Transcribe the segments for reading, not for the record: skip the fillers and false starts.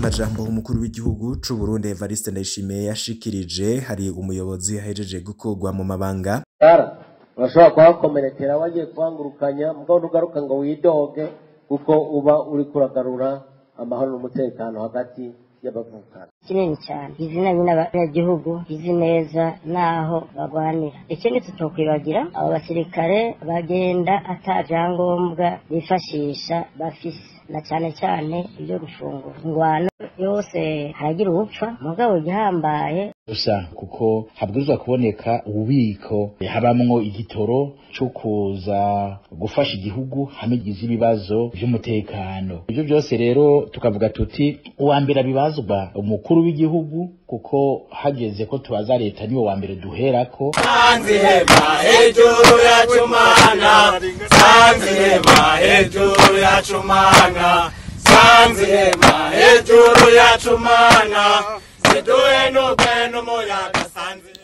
Y'amajambo umukuru w'igihugu c'u Burundi Evariste Ndayishimiye yashikirije, hari umuyobozi yahejeje gukorwa mu mabanga. Urashobora kuhakomerekera wagiye kuhangurukanya, mugabo ntugaruka ngo widoge, kuko uba uri kuragarura amahoro n'umutekano hagati y'abavukana. Kinini cyane izina nyine abanyagihugu izi neza naho bagwanira. Ikindi tutokwibagira, abo basirikare bagenda ata vyangombwa bifashisha bafise, na cyane cyane ibyo gufungura. Ingwano yose haragira ubupfa, mugabo gihambaye gusa kuko habwirizwa kuboneka ububiko habamwo igitoro cyo kuza gufasha igihugu hamwe gize ibibazo by'umutekano. Ibyo byose rero tukavuga tuti uwa mbere abibazwa umukuru w'igihugu, kuko hageze ko tubaza leta niwe wa mbere duherako. Sanzihema hejuru yacu mana, Sanzihema hejuru yacu mana, Sanzihema hejuru yacu mana.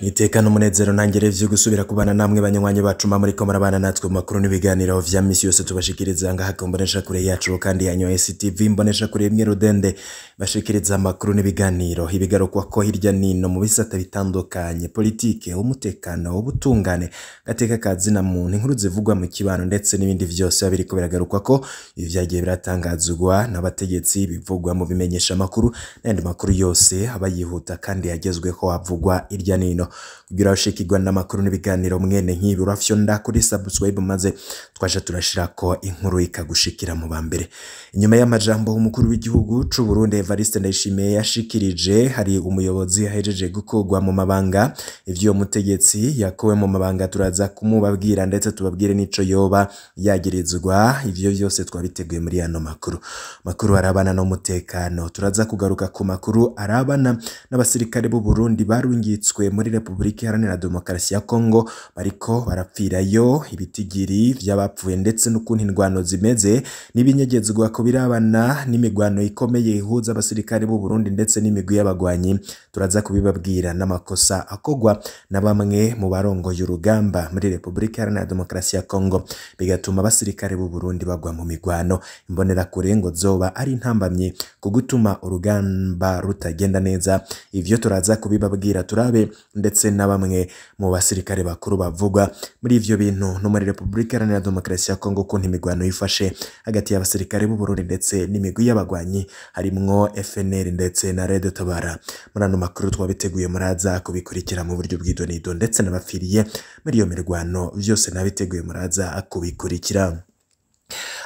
Iteka n'umunezero ntangere vyo gusubira kubana namwe banywanyi bacu muriko murabana natwe mu makuru n'ibiganiro vya misi yose tubashikiriza ngaha ku mbonesha kure yacu kandi yanyu STV mbonesha kure imwe rudende bashikiriza amakuru n'ibiganiro ibigarukwa ko hirya nino mu bisata bitandukanye, politike, umutekano, ubutungane, gateka kazina muntu, inkuru zivugwa mu kibano ndetse n'ibindi vyose biriko biragarukwa ko ivyagiye biratangazwa n'abategetsi, bivugwa mu bimenyesha makuru n'andi makuru yose aba yihuta kandi yagezweho avugwa hirya nino. Kugira ushikirwa n'amakuru n'ibiganiro mwene nk'ibi, urafyonda kuri subscribe maze twaje turashirako inkuru ikagushikira mu bambere. Inyuma y'amajambo umukuru w'igihugu c'u Burundi Evariste Ndayishimiye yashikirije, hari umuyobozi yahejeje gukorwa mu mabanga. Ivyo mutegetsi yakowe mu mabanga turaza kumubabwira ndetse tubabwire n'ico yoba yagirizwa. Ivyo vyose twabiteguye muri ano makuru. Makuru arabana n'umutekano, turaza kugaruka ku makuru arabana n'abasirikare b'u Burundi barungitswe muri Republika Iharanira Demokarasi ya Kongo bariko barapfirayo, ibitigiri vy'abapfuye ndetse n'ukuntu indwano zimeze n'ibinyegezwa ko birabana n'imigwano ikomeye ihuza abasirikare b'u Burundi ndetse n'imigwi y'abagwanyi. Turaza kubibabwira n'amakosa akogwa na bamwe mu barongoye urugamba muri Republika Iharanira Demokarasi ya Kongo, bigatuma abasirikare b'u Burundi bagwa mu migwano. Imbonerakure ngo zoba ari intambamye ku gutuma urugamba rutagenda neza. Ivyo turaza kubibabwira, turabe ndetse na bamwe mu basirikare bakuru bavugwa muri ivyo bintu no muri Republika Iharanira Demokarasi ya Kongo, ukuntu imigwano yifashe hagati y'abasirikare b'u Burundi ndetse n'imigwi y'abagwanyi harimwo FNL ndetse na Red Tabara. Muri ano makuru twabiteguye, muraza kubikurikira mu buryo bw'idonido ndetse n'abafiriye muri iyo mirwano, vyose nabiteguye muraza kubikurikira.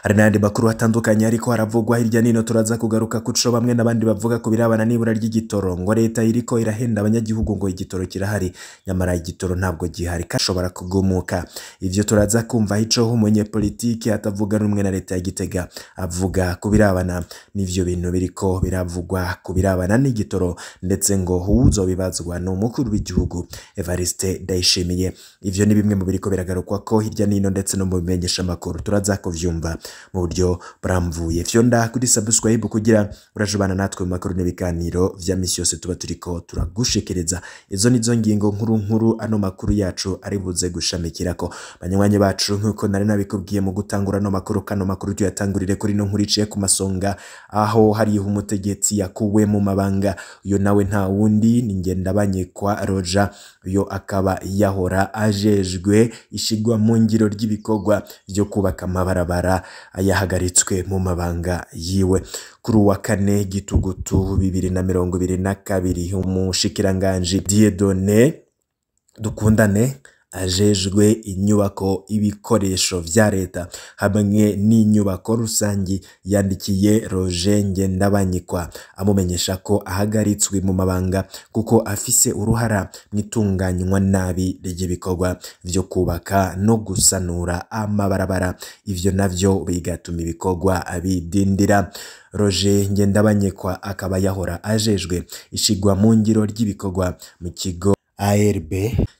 Hari n'ayandi makuru atandukanye ariko haravugwa hirya nino, turaza kugaruka kuco bamwe n'abandi bavuga ko birabana n'ibura ry'igitoro, ngo leta iriko irahenda abanyagihugu ngo igitoro kirahari, nyamara igitoro ntabwo gihari kashobora kugumuka. Ivyo turaza kumva ico umunyepolitiki atavuga rumwe na leta ya Gitega avuga ku birabana n'ivyo bintu biriko biravugwa ku birabana n'igitoro, ndetse ngo uzobibazwa n'umukuru w'igihugu Evariste Ndayishimiye. Ivyo ni bimwe mu biriko biragarukwa ko hirya nino ndetse no mu bimenyesha makuru, turaza kuvyumva mu buryo buramvuye. Fyonda kuri subscribe kugira urajubana natwe mu makuru n'ibiganiro vya misi yose tuba turiko turagushikiriza. Izo nizo ngingo nkuru nkuru ano makuru yacu ari buze gushamikirako. Banywanyi bacu, nkuko nari nabikubwiye mu gutangura no makuru, kano makuru tuyatangurire kuri no nkuru iciye ku masonga, aho hariho umutegetsi yakuwe mu mabanga. Uyo nawe nta wundi ni Ngendabanyikwa Roja, uyo akaba yahora ajejwe ishigwa mu ngiro ry'ibikorwa vyo kubaka amabarabara, yahagaritswe mu mabanga yiwe kuri uwa kane Gitugutu 2022. Umushikiranganji Dieudonné Dukundane ajejwe inyubako, ibikoresho vya leta hamwe n'inyubako rusangi yandikiye Roger Ngendabanyikwa amumenyesha ko ahagaritswe mu mabanga kuko afise uruhara mu itunganywa nabi ry'ibikorwa vyo kubaka no gusanura amabarabara, ivyo navyo bigatuma ibikorwa bidindira. Roger Ngendabanyikwa akaba yahora ajejwe ishigwa mu ngiro ry'ibikorwa mu kigo ARB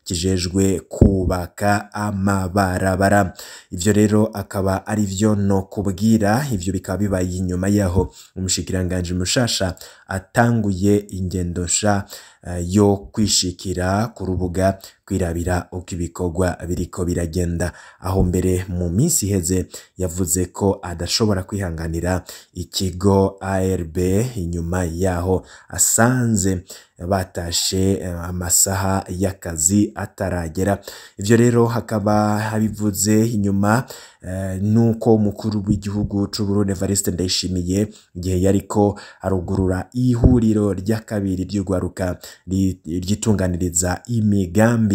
kijejwe kubaka amabarabara. Ivyo rero akaba ari vyo no kubwira, ivyo bikaba bibaye inyuma yaho umushikiranganji mushasha atanguye ingendo sha yo kwishikira ku rubuga kwirabira uko ibikorwa biriko biragenda. Aho mbere mu minsi iheze yavuze ko adashobora kwihanganira ikigo ARB inyuma yaho asanze batashe amasaha y'akazi ataragera. Ivyo rero hakaba habivuze inyuma nuko umukuru w'igihugu c'u Burundi Evariste Ndayishimiye igihe yariko arugurura ihuriro rya kabiri ry'urwaruka ryitunganiriza imigambi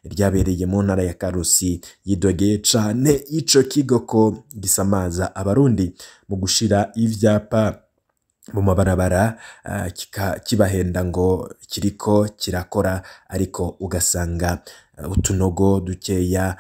ryabereye mu ntara ya Karusi, yidogeye cane ico kigo ko gisamaza abarundi mu gushira ivyapa mu mabarabara, kibahenda ngo kiriko kirakora, ariko ugasanga utunogo dukeya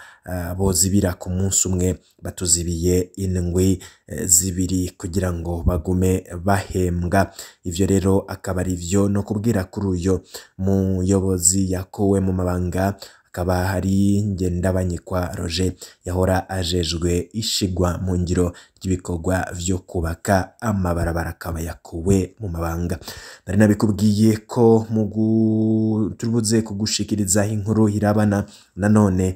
bozibira ku munsi umwe batuzibiye indwi zibiri kugira ngo bagume bahembwa. Ivyo rero akaba ari vyo no kubwira kuri uyo muyobozi yakowe mu mabanga, akaba hari Ngendabanyikwa Roger yahora ajejwe ishigwa mu ngiro ry'ibikorwa vyo kubaka amabarabara, akaba yakuwe mu mabanga. Nari nabikubwiye ko turubuze kugushikiriza inkuru irabana nanone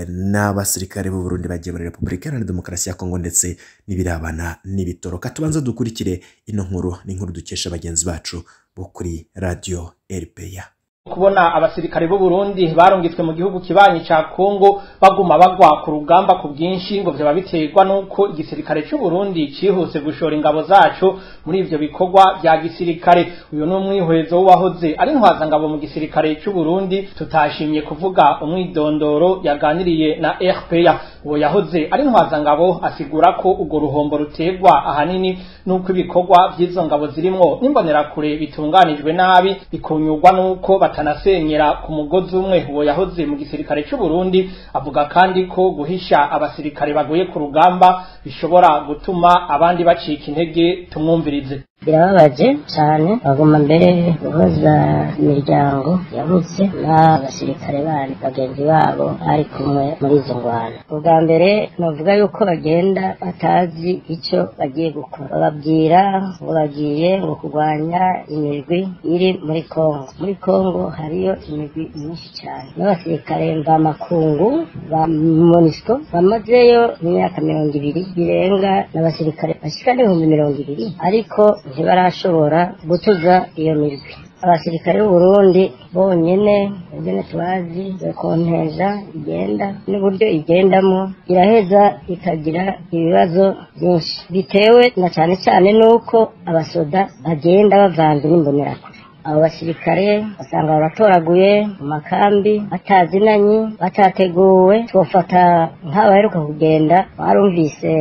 n'abasirikare b'u Burundi bagiye muri Republika Iharanira Demokarasi ya Kongo ndetse n'ibirabana n'ibitoroka. Tubanza dukurikire ino nkuru, ni inkuru dukesha bagenzi bacu bo kuri Radio RPA. Kubona abasirikare b'u Burundi barungitswe mu gihugu kibanyi ca Kongo baguma bagwa ku rugamba ku bwinshi, ngo vyoba biterwa nuko igisirikare c'u Burundi cihuse gushora ingabo zaco muri ivyo bikorwa vya gisirikare. Uyu ni umwihwezo w'uwahoze ari ntwazangabo mu gisirikare c'u Burundi tutashimye kuvuga umwidondoro, yaganiriye na RPA. Uwo yahoze ari ntwazangabo asigura ko urwo ruhombo ruterwa ahanini nuko ibikorwa vy'izo ngabo zirimwo n'imbonerakure bitunganijwe nabi, bikunyurwa nuko batanasenyera ku mugozi umwe. Uwo yahoze mu gisirikare c'u Burundi avuga kandi ko guhisha abasirikare baguye ku rugamba bishobora gutuma abandi bacika intege. Tumwumvirize. Birababaje cyane, baguma mbere guhoza imiryango yabutse n'abasirikare bandi bagenzi babo bari kumwe muri izo ngwano. Ubwa mbere navuga yuko bagenda batazi icyo bagiye gukora, bababwira ngo bagiye ngo kurwanya imigwi iri muri Kongo. Muri Kongo hariyo imigwi myinshi cyane n'abasirikare mvamakungu ba MONUSCO bamazeyo imyaka 20 birenga, n'abasirikare bashika 20,000, ariko ntibarashobora gutuza iyo mirwi. Abasirikare b'u Burundi bonyene ingene tubazi konteza igenda n'uburyo igendamo, iraheza ikagira ibibazo byinshi bitewe na cyane cyane nuko abasoda bagenda bavanze n'imbonerakure. Abo basirikare basanga baratoraguye mu makambi batazinanye, batateguwe. Twofata nk'abaheruka kugenda, barumvise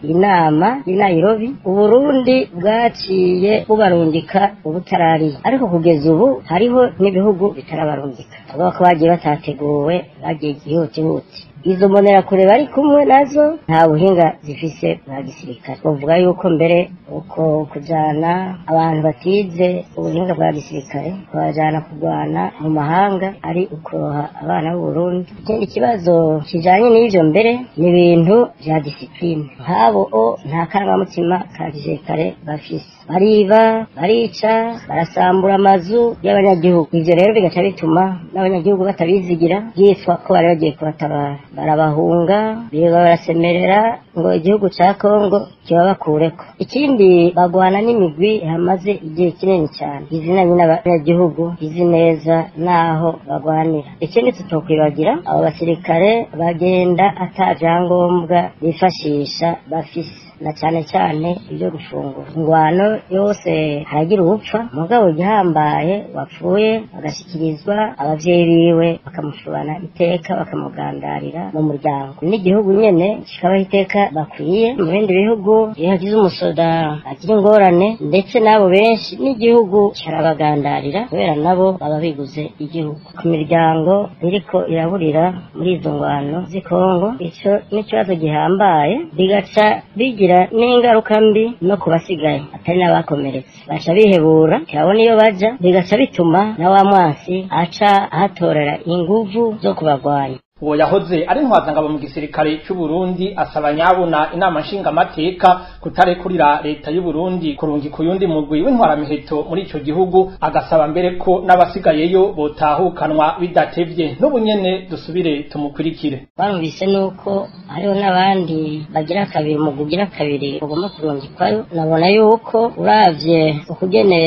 inama y'i Nairobi, Uburundi bwaciye bubarungika ubutarariye, ariko kugeza ubu hariho n'ibihugu bitarabarungika, bavuga ko bagiye batateguwe, bagiye gihutihuti. Izo mbonerakure bari kumwe nazo nta buhinga zifise bwa gisirikare. Bavuga yuko mbere uko kujana abantu batize ubuhinga bwa gisirikare kubajana kurwana mu mahanga ari ukoroha abana b'u Burundi. Ikindi kibazo kijanye n'ivyo mbere ni ibintu vya disipline. Nk'abo o nta karangamutima ka gisirikare bafise, bariba, barica, barasambura amazu y'abanyagihugu. Ivyo rero bigaca bituma n'abanyagihugu batabizigira, byitwa ko bari bagiye kubatabara, barabahunga, biba barasemerera ngo igihugu ca Kongo kibabakureko. Ikindi bagwana n'imigwi hamaze igihe kinini cyane izinanye n'abanyagihugu, izi neza naho bagwanira. Ikindi tutokwibagira, abo basirikare bagenda ata vyangombwa bifashisha bafise, na cyane cyane ibyo gufungura. Ingwano yose haragira ubupfa, mugabo igihambaye wapfuye agashyikirizwa abavyeyi biwe, bakamufubana iteka, bakamugandarira mu muryango, n'igihugu nyene kikabaha iteka bakwiye. Mu bindi bihugu iyo hagize umusoda agira ingorane, ndetse n'abo benshi n'igihugu kirabagandarira, kubera nabo baba biguze igihugu. Ku miryango iriko iraburira muri izo ngwano z'i Kongo, ico n'ikibazo gihambaye, bigaca bigira n'ingaruka mbi no kubasigaye atari n'abakomeretse, baca bihebura ntibabona iyo baja, bigaca bituma na wa mwansi aca ahatorera inguvu zo kubagwanya. Uwo yahoze ari ntwazangabo mu gisirikare c'u Burundi asaba nyabuna inama nshingamateka kutarekurira leta y'u Burundi kurungika uyundi mugwi w'intwaramiheto muri ico gihugu, agasaba mbere ko n'abasigayeyo botahukanwa bidatevye. N'ubu nyene dusubire tumukurikire. Barumvise nuko hariho n'abandi bagira kabiri mu kugira kabiri bagomba kurungikwayo. Nabona yuko uravye ukugene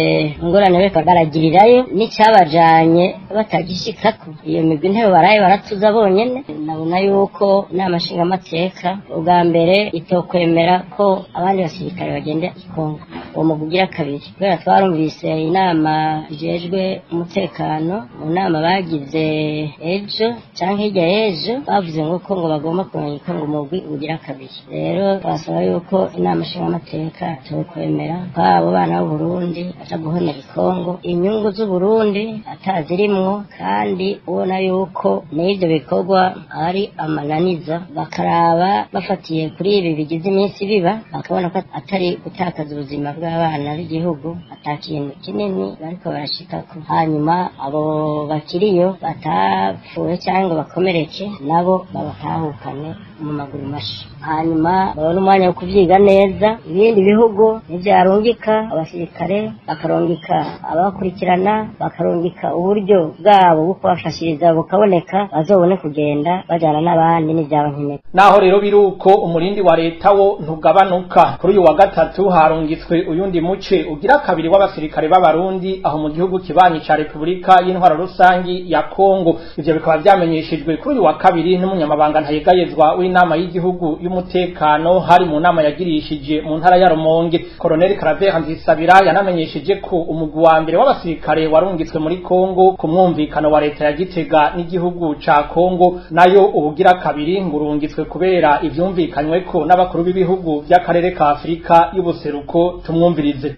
ingorane bariko baragirirayo n'icyabajanye batagishikako, iyo migwi ntebe baraye baratuza bonyene. Nabona yuko inama nshingamateka ubwa mbere itokwemera ko abandi basirikare bagenda i Kongo uwo mugwi ugira kabiri, kubera twarumvise inama ijejwe umutekano mu nama bagize ejo canke hirya y'ejo bavuze ngo ko ngo bagomba kurungika ngo umugwi ugira kabiri. Rero twasaba yuko inama nshingamateka tokwemera ko abo bana b'Uburundi baja guhonera i Kongo, inyungu z'Uburundi atazirimwo, kandi ubona yuko n'ivyo bikorwa ari amananiza, bakaraba bafatiye kuri ibi bigize iminsi biba, bakabona ko atari gutakaza ubuzima bw'abana b'igihugu, ata kintu kinini bariko barashikako. Hanyuma abo bakiriyo batapfuye cyangwa ngo bakomereke nabo babatahukane mu maguru mashi, hanyuma babone umwanya wo kuvyiga neza. Ibindi bihugu ntivyarungika abasirikare, bakarungika ababakurikirana, bakarungika uburyo bwabo bwo kubafashiriza bukaboneka, bazobone kugenda bajana n'abandi n'ivyaba nkenerwa. Naho rero biruko umurindi wa leta wo ntugabanuka. Kuri uyu wa gatatu harungitswe uyundi muce ugira kabiri w'abasirikare b'Abarundi aho mu gihugu kibanyi ca Republika y'Intwaro Rusangi ya Kongo. Ivyo bikaba vyamenyeshejwe kuri uyu wa kabiri n'umunyamabanga ntayegayezwa w'inama y'igihugu y'umutekano, hari mu nama yagirishije mu ntara ya Rumonge. Colonel Claver Nzisabira yanamenyesheje ko umugwi wa mbere w'abasirikare warungitswe muri Kongo ku mwumvikano wa leta ya Gitega n'igihugu ca Kongo, nayo ubugira kabiri ngurungitswe kubera ivyumvikanyweko n'abakuru b'ibihugu vy'akarere ka Afrika y'ubuseruko. Tumwumvirize.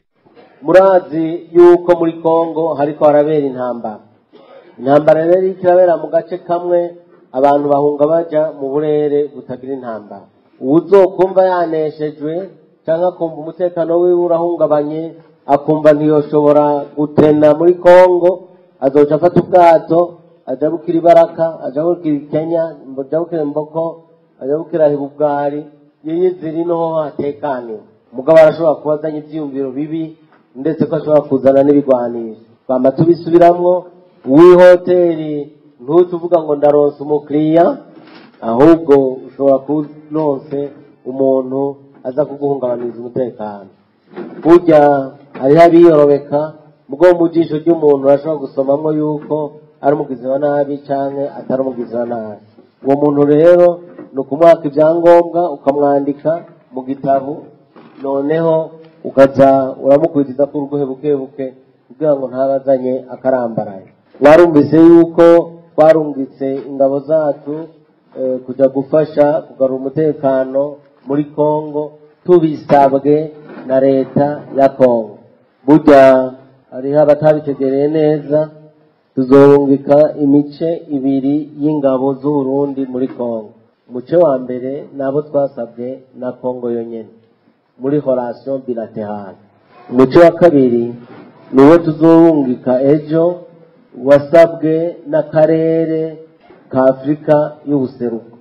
Murazi yuko muri Kongo hariko harabera intambara. Intambara rero iriko irabera mu gace kamwe, abantu bahunga baja mu burere butagira intambara. Uwuzokumva yaneshejwe canke akumva umutekano wiwe urahungabanye, akumva ntiyoshobora gutena muri Kongo, azoca afata ubwato ajabukira Ibaraka, ajabukira Kenya, ajabukira Mboko, ajabukira Hibugari, yiyiziri niho hatekaniwe. Mugabo arashobora kuba azanye ivyiyumviro bibi, ndetse ko ashobora kuzana n'ibigwanisho. Twama tubisubiramwo, uw'ihoteli ntuce uvuga ngo ndaronse umukiriya, ahubwo ushobora kuronse umuntu aza kuguhungabaniza umutekano. Burya hariho abiyorobeka, mugo mu jisho ry'umuntu urashobora gusomamwo yuko ari umugizi wa nabi canke atari umugizi wa nabi. Uwo muntu rero ni ukumwaka ibyangombwa ukamwandika mu gitabo, noneho ukaza uramukurikiza ko urugohe buke buke kugira ngo ntabazanye akarambaraye. Mwarumvise yuko twarungitse ingabo zacu kuja gufasha kugarura umutekano muri Kongo tubisabwe na leta ya Kongo. Burya hariho abatabitegereye neza, tuzorungika imice ibiri y'ingabo z'Uburundi muri Kongo. Umuce wa mbere nabo twasabwe na Kongo yonyene muri relation bilaterale. Umuce wa kabiri niwo tuzorungika ejo, wasabwe n'akarere ka Afrika y'ubuseruko.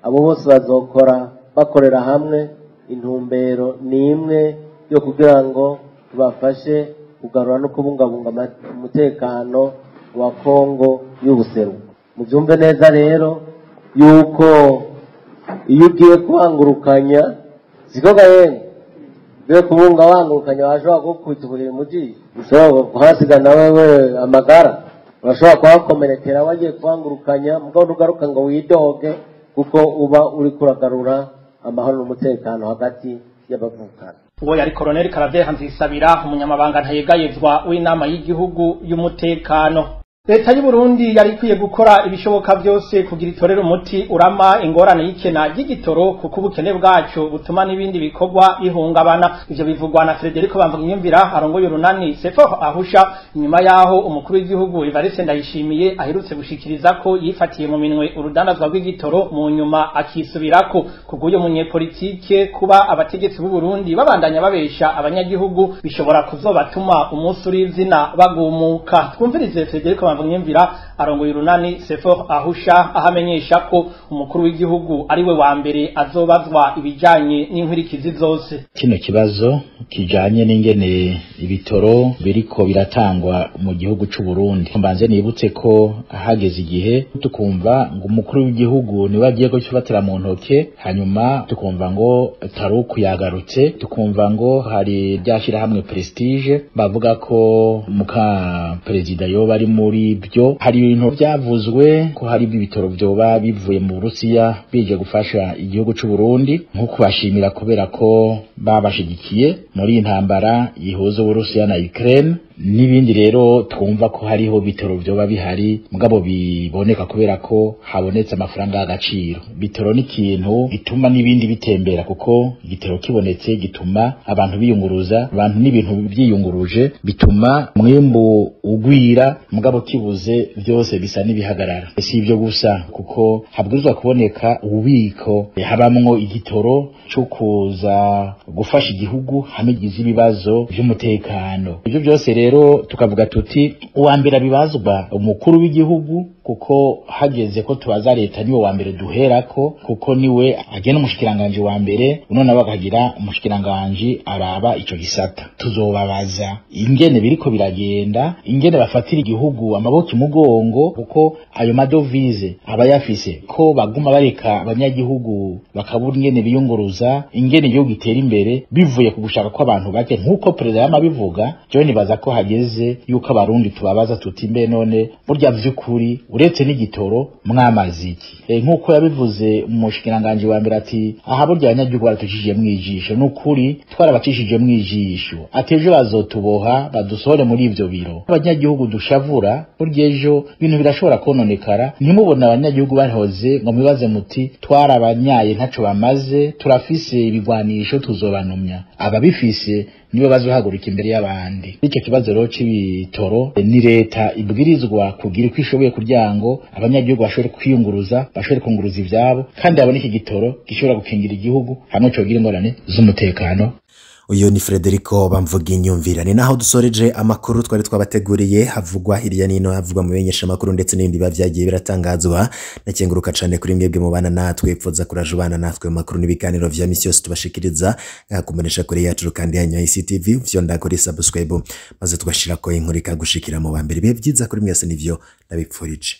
Abo bose bazokora bakorera hamwe, intumbero ni imwe yo kugira ngo tubafashe kugarura no kubungabunga umutekano wa Kongo y'ubuseruko. Mubyumve neza rero yuko iyo ugiye kubangurukanya siko gahene, ugiye kubunga wangurukanya washobora kugukubita uburiri mu jisho, ushobora kuhasigana wewe amagara, urashobora kuhakomerekera wagiye kubangurukanya, mugabo ntugaruka ngo widoge, kuko uba uriko uragarura amahoro n'umutekano hagati y'abavukana. Uwo yari Colonel Claver Nzisabira, umunyamabanga ntayegayezwa w'inama y'igihugu y'umutekano. Leta y'u Burundi yari ikwiye gukora ibishoboka byose kugira itorere umuti urama ingorane y'ikena ry'igitoro, kuko ubukene bwacu butuma n'ibindi bikorwa bihungabana. Ivyo bivugwa na Frederico Bamvuginyumvira arongoye urunani Sefor Ahusha, inyuma yaho umukuru w'igihugu Evariste Ndayishimiye aherutse gushikiriza ko yifatiye mu minwe urudandazwa rw'igitoro, mu nyuma akisubirako. Kubw'uyo munyepolitike, kuba abategetsi b'u Burundi babandanya babesha abanyagihugu bishobora kuzobatuma umunsi uri izina bagumuka. Twumvirize Frederico Bamvuginyumvira arongoye urunani Sefor Ahusha ahamenyesha ko umukuru w'igihugu ari we wa mbere azobazwa ibijanye n'inkurikizi zose. Kino kibazo kijanye n'ingene ibitoro biriko biratangwa mu gihugu c'u Burundi, mbanze nibutse ko hageze igihe tukumva ngo umukuru w'igihugu niwe agiye gufatira mu ntoke, hanyuma tukumva ngo Taruku yagarutse, tukumva ngo hari ryashira hamwe Prestige bavuga ko muka perezida yoba ari muri byo. Hari ibintu byavuzwe ko hari ibitoro byoba bivuye mu Burusiya bije gufasha igihugu c'u Burundi, nko kubashimira kubera ko babashigikiye muri intambara yihuza Uburusiya na Ukraine n'ibindi. Rero twumva ko hariho bitoro byoba bihari mugabo biboneka kubera ko habonetse amafaranga y'agaciro. Bitoro ni ikintu gituma n'ibindi bitembera, kuko igitoro kibonetse gituma abantu biyunguruza, abantu n'ibintu byiyunguruje bituma mwimbu ugwira, mugabo kibuze byose bisa n'ibihagarara. Si ibyo gusa, kuko habwirizwa kuboneka ububiko habamwo igitoro cyo kuza gufasha igihugu hamigize ibibazo by'umutekano. Ibyo byose rero tukavuga tuti uwa mbere abibazwa umukuru w'igihugu, kuko hageze ko tubaza leta niwe wa mbere duherako, kuko niwe agena umushikiranganje wa mbere, none bakagira umushikiranganje araba ico gisata. Tuzobabaza ingene biriko biragenda, ingene bafatira igihugu amaboko imugongo, kuko ayo madovize aba yafise ko baguma bareka abanyagihugu bakabura ingene biyunguruza, ingene igihugu gitera imbere bivuye ku gushaka kw'abantu bake, nkuko perezida yamabivuga. Jewe nibaza ko hageze yuko abarundi tubabaza tuti mbe none burya vy'ukuri uretse n'igitoro mwamaze iki? Nkuko yabivuze umushikiranganje wa mbere ati aha burya abanyagihugu baratucishije mwijisho, nukuri twarabacishije mwijisho, ati ejo bazotuboha badusohore muri ivyo biro. Abanyagihugu dushavura burya ejo ibintu birashobora kononekara. Ntimubone abanyagihugu bahoze ngo mwibaze muti twarabanyaye ntaco bamaze, turafise ibigwanisho tuzobanumya. Ababifise nibo bazohaguruka imbere y'abandi. Icyo kibazo rero c'ibitoro ni leta ibwirizwa kugira uko ishoboye kugira ngo abanyagihugu bashobore kwiyunguruza, bashobore kunguruza ivyabo, kandi haboneke igitoro gishobora gukingira igihugu hamwe cogira ingorane z'umutekano. Uyu ni Frederico Bamvuginyumvira. Ni naho dusoreje amakuru twari twabateguriye havugwa hirya nino, havugwa mu menyesha makuru ndetse n'ibindi biba vyagiye biratangazwa. Nakenguruka cane kuri mwebwe mubana natwe, pfoza kuraje ubana natwe mu makuru n'ibiganiro vya misi yose tubashikiriza ngakumenesha kuri yacu kandi yanyu ICTV, vyonda kuri subscribe maze tugashirako inkuru ikagushikira mu bambere. Bihe vyiza kuri mwese, nivyo ndabipfurije.